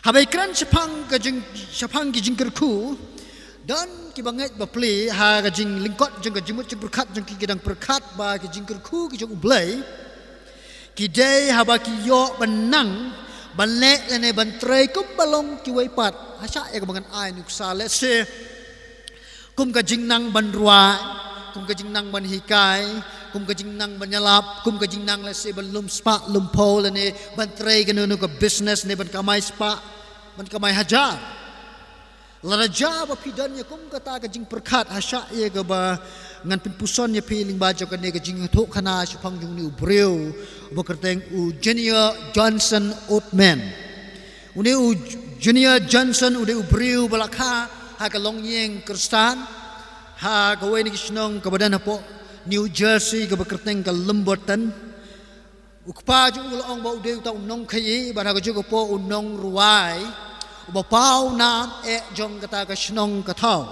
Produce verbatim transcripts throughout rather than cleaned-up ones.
Haba kren shaphang ka jing shaphang ki jingkyrkhu, don kiba ngeit ba plie ha ka jinglyngkot jong ka jingmut jingpyrkhat jong ki, ki dang pyrkhat ba ki jingkyrkhu ki jong U Blei ki dei haba ki ïoh ban nang, ban leh lane ban trei kum ba long kiwei pat. Hashah ïa kaba ngan ai nuksa, let's say, kum ka jingnang ban rwai, kum ka jingnang ban hikai, kum ka jingnang ban ïalap, kum ka jingnang, let's say, ban lum spah lum phew lane ban trei kano kano ka business ne ban kamai spah, ban kamai hajar. Lada jia ba phi don ïa kum kata ka jingpyrkhat, hashah ïa kaba ngan pynpuson ïa phi lyngba jong kane ka jingïathuhkhana shaphang jong une u briew uba kyrteng u Junior Johnson Oatman. Une u Junior Johnson u dei u briew ba la kha ha ka longïing Khristan ha kawei na ki shnong kaba don hapoh New Jersey kaba kyrteng ka Lumberton. U kpa jong u la ong ba u dei uta u nongkhaïi, bad ha kajuh ka por u nongrwai uba paw nam eh jong kata ka shnong ka thaw.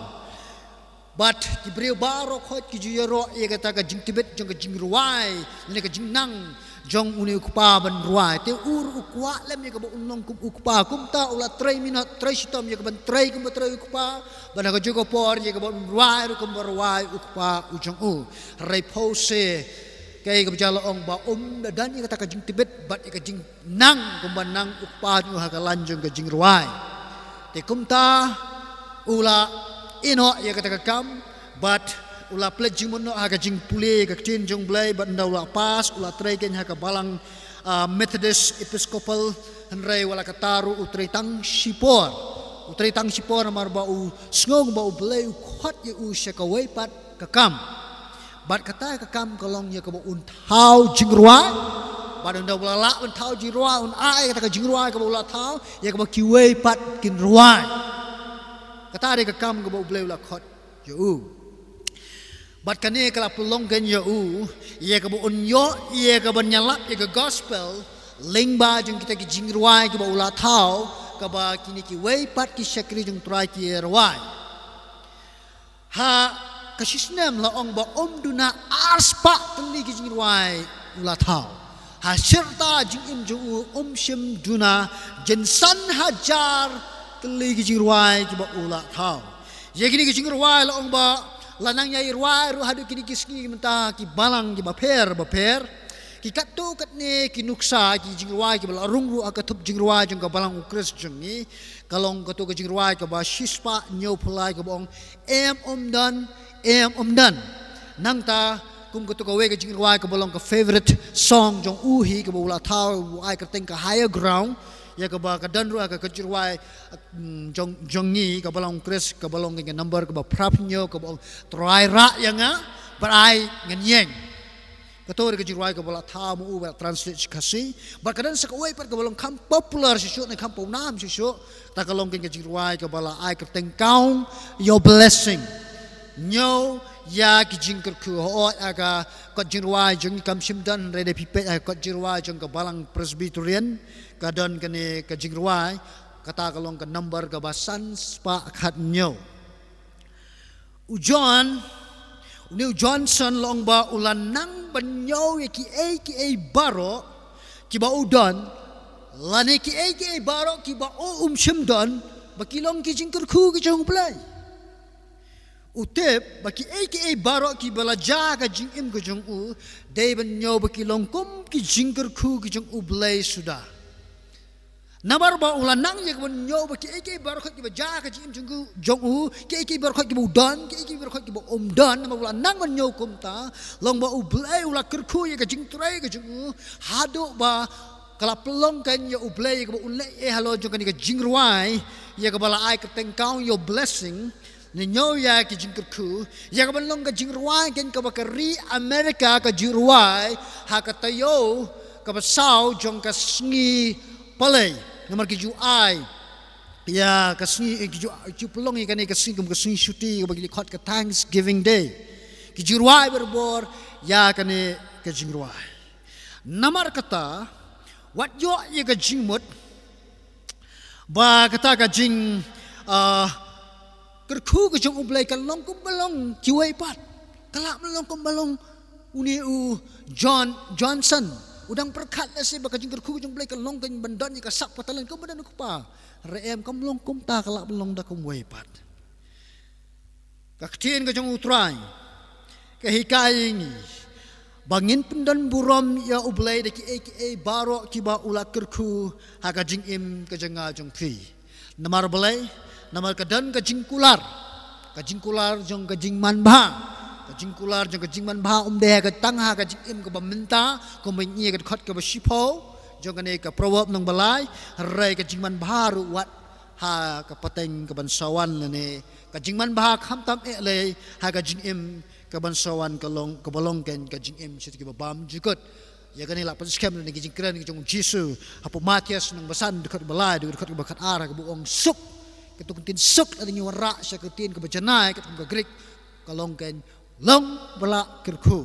Bad ki briew baroh khoit ki ju ïaroh ïa kata ka jingtbit jong ka jingrwai lane ka jingnang jong une u kpa ban rwai. Te u ruh u kwah lem ïa kaba un long kum u kpa, kumta u la trei minot trei shitom ïa kaban trei kumba trei u kpa, bad ha kajuh ka por ïa kaba un rwai ruh kumba rwai u kpa u jong u. Hynrei phewse, kaei kaba jia la ong ba um da don ïa kata ka jingtbit bad ïa ka jingnang kumba nang u kpa jong u ha ka lain jong ka jingrwai. Te kumta u la ïehnoh ïa kata ka kam bad u la plie jingmut noh ha ka jingpule ka ktien jong U Blei, bad ynda u la pass u la trei keiñ ha ka balang, ah, Methodist Episcopal, hynrei wat la katta ruh u trei tang shipor. U trei tang shipor namar ba u sngew ba U Blei u khot ïa u sha kawei pat ka kam. Bad kata ka kam ka long ïa kaba un thaw jingrwai. Bad ynda u la lah un thaw jingrwai, un ai kata ka jingrwai kaba u la thaw ïa kaba kiwei pat kin rwai. Kata dei ka kam kaba U Blei u la khot ïa u. Bad kane ka la pynlong keiñ ïa u ïa kaba un ïoh ïa kaban ïalap ïa ka gospel lyngba jong kita ki jingrwai kiba u la thaw, kaba kine kiwei pat ki shakri jong U Trai ki rwai. Ha ka shisnem la ong ba um duna arspah tylli ki jingrwai u la thaw. Ha shirta jingim jong u um shym duna jynsan hajar tylli ki jingrwai kiba u la thaw. Ïa kine ki jingrwai la ong ba la nang ïai rwai ruh haduh kine ki sngi mynta ki balang kiba pher bapher. Ki katto katne ki nuksa ki jingrwai kiba la rung ruh ha ka thup jingrwai jong ka balang U Khrist jong ngi. Ka long kato ka jingrwai kaba shispah hynñiewphew lai kaba ong, Em um don, em um don. Nangta kum kato kawei ka jingrwai kaba long ka favorite song jong u hi kaba u la thaw, u ai kyrteng ka Higher Ground. Ïa kaba ka don ruh ha ka jingrwai, mm, jong, jong ngi ka balang U Khrist kaba long ka number kaba phra phew hynñiew kaba ong, Trai rah ïa nga bad ai ngan ïeng. Kato dei ka jingrwai kaba la thaw ma u ba la translate sha Khasi. Bad ka don sa kawei pat kaba long kham popular shuh shuh ne kham pawnam shuh shuh. Ta ka long keiñ ka jingrwai kaba la ai kyrteng Count Your Blessing. Ñiew ïa ki jingkyrkhu. Hooid, ha ka kot jingrwai jong ngi kam shym don, hynrei lada phi peit ha ka kot jingrwai jong ka balang Presbyterian, ka don kane ka jingrwai, kata ka long ka number kaba san spah khat hynñiew. U John, une u Johnson la ong ba u la nang ban ñiew ïa kiei kiei baroh kiba u don, lane kiei kiei baroh kiba u um shym don, ba ki long ki jingkyrkhu ki jong U Blei. U tip ba kiei kiei baroh kiba la jia ha ka jingim ka jong u, dei ban ñiew ba ki long kum ki jingkyrkhu ki jong U Blei suda. Namar ba u la nang ïa kaban ñiew ba kiei kiei baroh kiba jia ha ka jingim jong u, jong u, kiei kiei baroh kiba u don, kiei kiei baroh kiba um don, namar u la nang ban ñiew kumta, long ba U Blei u la kyrkhu ïa ka jingtrei ka jong u, haduh ba ka la pynlong keiñ ïa U Blei ïa kaba un leh eh halor jong kane ka jingrwai, ïa kaba la ai kyrteng Count Your Blessing, ne ñiew ïa ki jingkyrkhu, ïa kaban long ka jingrwai keiñ kaba ka ri America ka ju rwai ha ka taïew kaba saw jong ka sngi Palei. Namar ki ju ai ïa ka sngi, eh, ki ju, ki ju pynlong ïa kane ka sngi kum ka sngi shuti kaba ki khot ka Thanksgiving Day. Ki ju rwai barabor ïa kane ka jingrwai. Namar kata, wat ïoh ïa ka jingmut ba kata ka jing, ah, kyrkhu ka jong U Blei kan long kumba long kiwei pat. Ka lah ban long kumba long une u John Johnson. U dang pyrkhat lehse ba ka jingkyrkhu jong U Blei ka long keiñ ban don ïa ka sap ka talent kumba don u kpa. Hynrei em, kam long kumta, ka lah ban long da kumwei pat. Ka ktien ka jong U Trai ka hikai ïa ngi ba ngin pyndon burom ïa U Blei da kiei kiei baroh kiba u la kyrkhu ha ka jingim ka jong nga jong phi. Namar balei? Namar ka don ka jingkular, ka jingkular jong ka jingmanbha. Ka jingkular jong ka jingmanbha um dei ha ka tang ha ka jingim kaba mynta, kumba ngi ïa ka dkhot kaba shiphew jong kane ka Proverb nang balai, hynrei ka jingmanbha ruh wat ha ka pateng kaban sa wan lane ka jingmanbha khamtam eh lei ha ka jingim kaban sa wan, ka long, kaba long keiñ ka jingim shi kiba bam jukut. Ïa kane lah pynskhem na ki jingkren ki jong U Jisu hapoh Mathaios nang basan, dkhot balai, dkhot kaba khatar, kaba ong suk. Katto ka ktien suk lada ngi wanrah sha ka ktien kaba janai katkum ka Grik, ka long keiñ long ba la kyrkhu.